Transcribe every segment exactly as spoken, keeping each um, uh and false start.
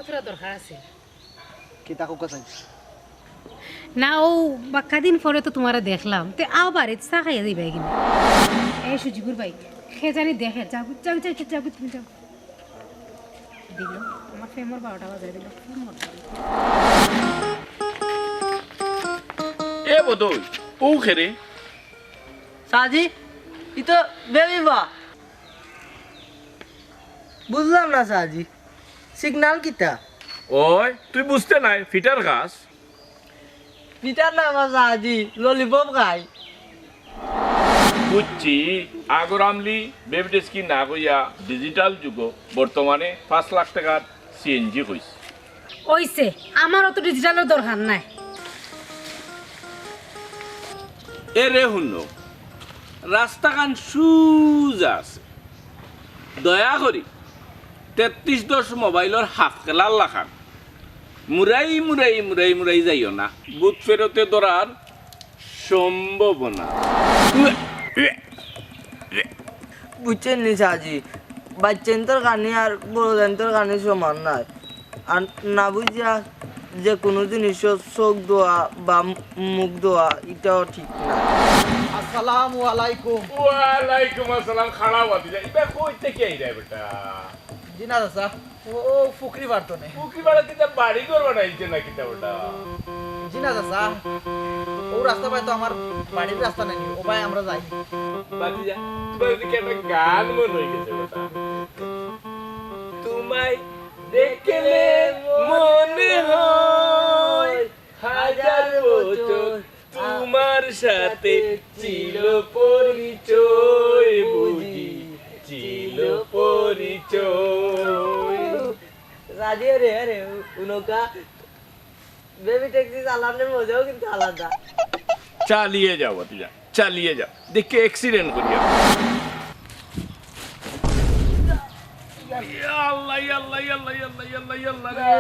তোরা দরকার আছে। কিতা কউক্কা চাই? না, অউ বাক্কা দিন পরে তো তুমারে দেখলাম, তে আও বাড়িত চা খাইয়া যাইবায় কিনা? এ সুজিবুর ভাই, কে জানি দেখে, যাও, যাও, যাও, যাও, তুমি যাও। দিল, আমার প্রেমর বারোটা বাজাই দিল, কি মজা। এ বদই, অউ কে রে? চাচি, ই তো বেবি বা। বুঝলাম না চাচি, সিগন্যাল কিতা? ওই, তুই বুঝতে নাই, ফিটার খাস। ফিটার না বা চাচি, ললিপপ খাই। বুঝছি, আগর আমলি বেবি টেস্কি না কইয়া ডিজিটাল যুগ, বর্তমানে পাঁচ লাখ টেকার সিএনজি কইস। অইছে, আমার অত ডিজিটালর দরকার নাই। এ রে হুনো, রাস্তাখান সুজা আছে, দয়া করি তেত্রিশ দশ মোবাইলর হাফ খেলার লাখান মুরাই মুরাই মুরাই মুরাই যাইও না, ভূত ফেরতে ধরার সম্ভাবনা। বুঝছইন নি চাচি, বাইচ্চাইন্তর কানি আর বড়জাইন্তর কানি সমান নায়। আর না বুঝিয়া যে কুনু জিনিসও চোখ ধোয়া বা মুখ ধোয়া, ইটাও ঠিক না। আসসালামু আলাইকুম। ওয়ালাইকুম আসসালাম। খাড়া বাতি যা, ইটা কইতে কি আইরা বেটা? জি না চাচা, ও, ও পুকুরি পাড়তো নে। পুকুরি পাড়ত কিতা বাড়ি ঘর বানাইছে না কিতা ওটা? জি না চাচা, ও রাস্তা বায় তো আমার বাড়ির রাস্তা নায়নি, ও বায় আমরা যাই। বাতি যা, তুমার এদিকে একটা গান মনে হয়ে গেছে ওটা। তোমায় দেখলে মনে হয় হাজার বছর তোমার সাথে ছিল পরিচয় বুঝি, ছিল পরিচয়। রাজি রে, আরে, উনকা বেবি ট্যাক্সি চালানোর মজাও কিন্তু আলাদা। চালিয়ে যাও, বাতি যা, চালিয়ে যাও। দেখে অ্যাক্সিডেন্ট করিয়া। ইয়া আল্লাহ, ইয়া আল্লাহ, ইয়া আল্লাহ, ইয়া আল্লাহ, ইয়া আল্লাহ, ইয়া আল্লাহ রে,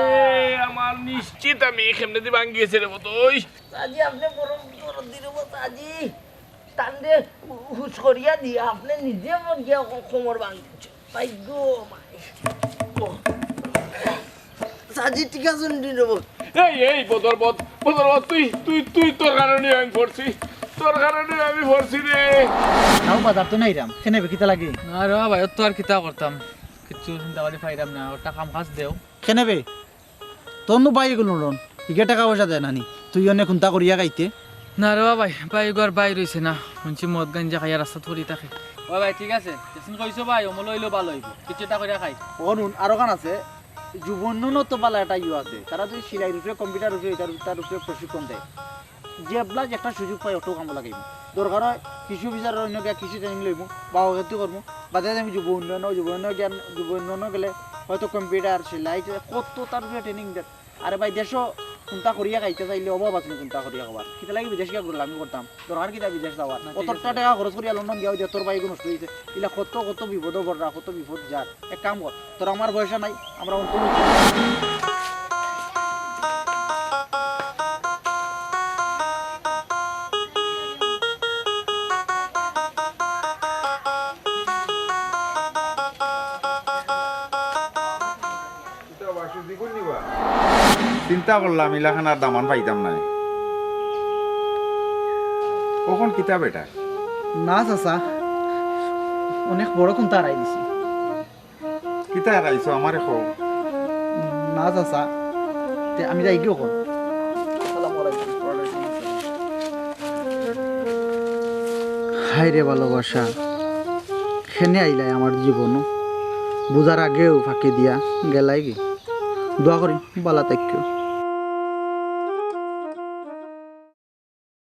আমার নিশ্চিত আমি কেমনে দি ভাঙ্গি গেছে রে বদই। চাচি, আপনে বড় দরদি রে বা চাচি। টান দে, হুশ করিয়া দিয়া, আপনে নিজে মরিয়া কোমর ভাঙ্গিছে। ভাই গো, ভাই। চাচি, ঠিক আছে নি রে বা? এই, এই, বদর বদ, বদর বদ, তুই, তুই, তুই, তোর কারণে আমি পড়ছি, তোর কারণে আমি পড়ছি রে। নাও বাজার তো নাই রাম, কেনে বে কিতা লাগে? না রে বা ভাই, অত আর কিতা করতাম, কিচ্ছু চিন্তা করি পাইরাম না, অটা কাম কাজ দেও। কেনে বে? তোর নু ভাই এগুলো নরন, ইগে টেকা পয়সা দেয় না নি? তুই অনে কুন্তা করিয়া খাইতে? না রে বা ভাই, ভাই এগু আর ভাই রইছে না। হুনছি মদ গাঞ্জা খাইয়া রাস্তাত পড়ি থাকে। ও ভাই, ঠিক আছে, যেসিন কইছো ভাই, অমল অইলেও ভালা অইবো। কিচ্ছু একটা করিয়া খাই। অন হুন, আরোখান আছে, যুব উন্নয়নও তো ভালা একটা ইয়ে আছে। তারা যদি সেলাইর উপরে, কম্পিউটার উপরে, ইটার, তার উপরে প্রশিক্ষণ দেয়। যেবলা যে একটা সুযোগ পাই, অটাউ কামো লাগাইমু। দরকার অয় কৃষি অফিসারর অনো গিয়া কৃষি ট্রেনিং লইমু, বা অগ্রগতি করমু, বাদে আমি যুব উন্নয়ন, যুব উন্নয়ন গিয়া, যুব উন্নয়ন গেলে হয়তো কম্পিউটার, সেলাই, কত তার উপরে ট্রেনিং দের। আরে ভাই, দেশো কুন্তা করিয়া খাইতে চাইলে অভাব আছে নি কুন্তা করিয়া খাবার। কিতা লাগি বিদেশ গিয়া গুলামি করতাম? দরকার কিতা বিদেশ যাওয়ার? না, ঠিক আছে। অতটা টেকা খরচ করিয়া লন্ডন গিয়া অউ যে তোর ভাই এগু নষ্ট অইছে। ইলা কত কত বিপদো পড়রা, কত বিপদ যার। এক কাম কর, তোর আমার পয়সা নাই, আমরা অন্তর চিন্তা করলাম, ইলাখান আর দামান পাইতাম নায়। অখন কিতা বেটা? না চাচা, অনেক বড় কুন্তা হারাই দিছি। কিতা হারাইছো আমারে কও। না চাচা, তে আমি যাইগি অখন। আসসালামু আলাইকুম। ওয়ালাইকুম আসসালাম। হায় রে ভালোবাসা, কেনে আইলায় আমার জীবনো, বুঝার আগেউ ফাঁকি দিয়া গেলায়গি। দোয়া করি ভালা থাকিও।